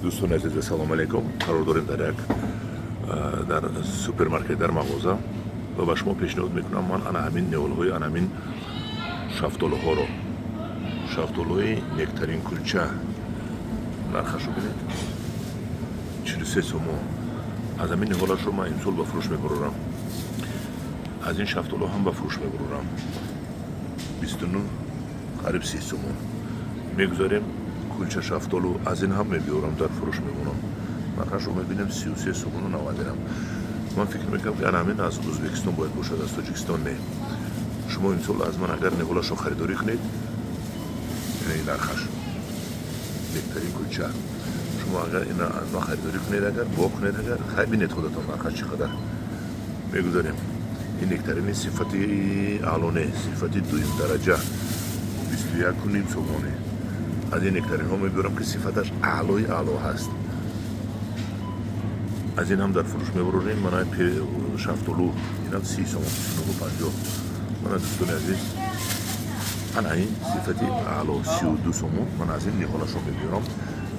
Дӯстони азиз, ассалому алайкум. Қарор дорем дар як дар супермаркет, дар мағоза, ва ба шумо пешниҳод мекунам ман ана ҳамин ниҳолҳои, ана ҳамин шафтолуҳоро. Шафтолуҳои нектарин кулча, нархашро бинед, 43 сомон. Аз ҳамин ниҳолашро ман имсол ба фурӯш мебарорам. Аз ин шафтолу ҳам ба фурӯш мебарорам, 29, қариб 30 сомон. Мегузарем, кулча шафтолу, аз ин ҳам мебиёрам, дар фурӯш мемонам. Нархашро мебинем, 33 сомону 90 дирам. Ман фикр мекунам, ки ана ҳамин аз Ӯзбекистон бояд бошад, аз Тоҷикистон не. Шумо имсол аз ман агар ниҳолашро харидорӣ кунед, ин нархаш, нектарин кулча, шумо агар ина аз ман харидорӣ кунед, агар боғ кунед, агар хай, бинед худатон, нархаш чӣ қадар. Мегузарем, ин нектарини сифати аъло не, сифати дуюм дараҷа, 21,5 сомоне. Аз ин нектаринҳо мебиёрам, ки сифаташ аълои аъло ҳаст. Аз ин ҳам дар фурӯш мебарорем. Мана шафтолу, инам 30 сомон, 29,50. Мана, дӯстони азиз, ана ин сифати аъло, 32 сомон. Ман аз ин ниҳолашро мебиёрам,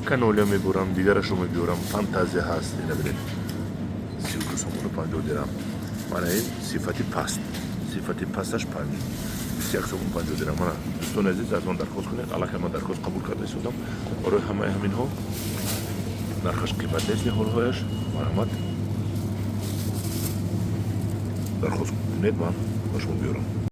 канолия мебурам, дигарашро мебиёрам. Фантазия ҳаст, ина бинед, 32 сомону 50 дирам. Мана ин сифати паст, сифати пасташ 21 сомон 50 дирам. Мана, дӯстони азиз, аз ман дархост кунед. Аллакай ман дархост қабул карда истодам барои ҳамаи ҳаминҳо. Нархаш қимат нест ниҳолҳояш. Марҳамат, дархост кунед, ман ба шумо биёрам.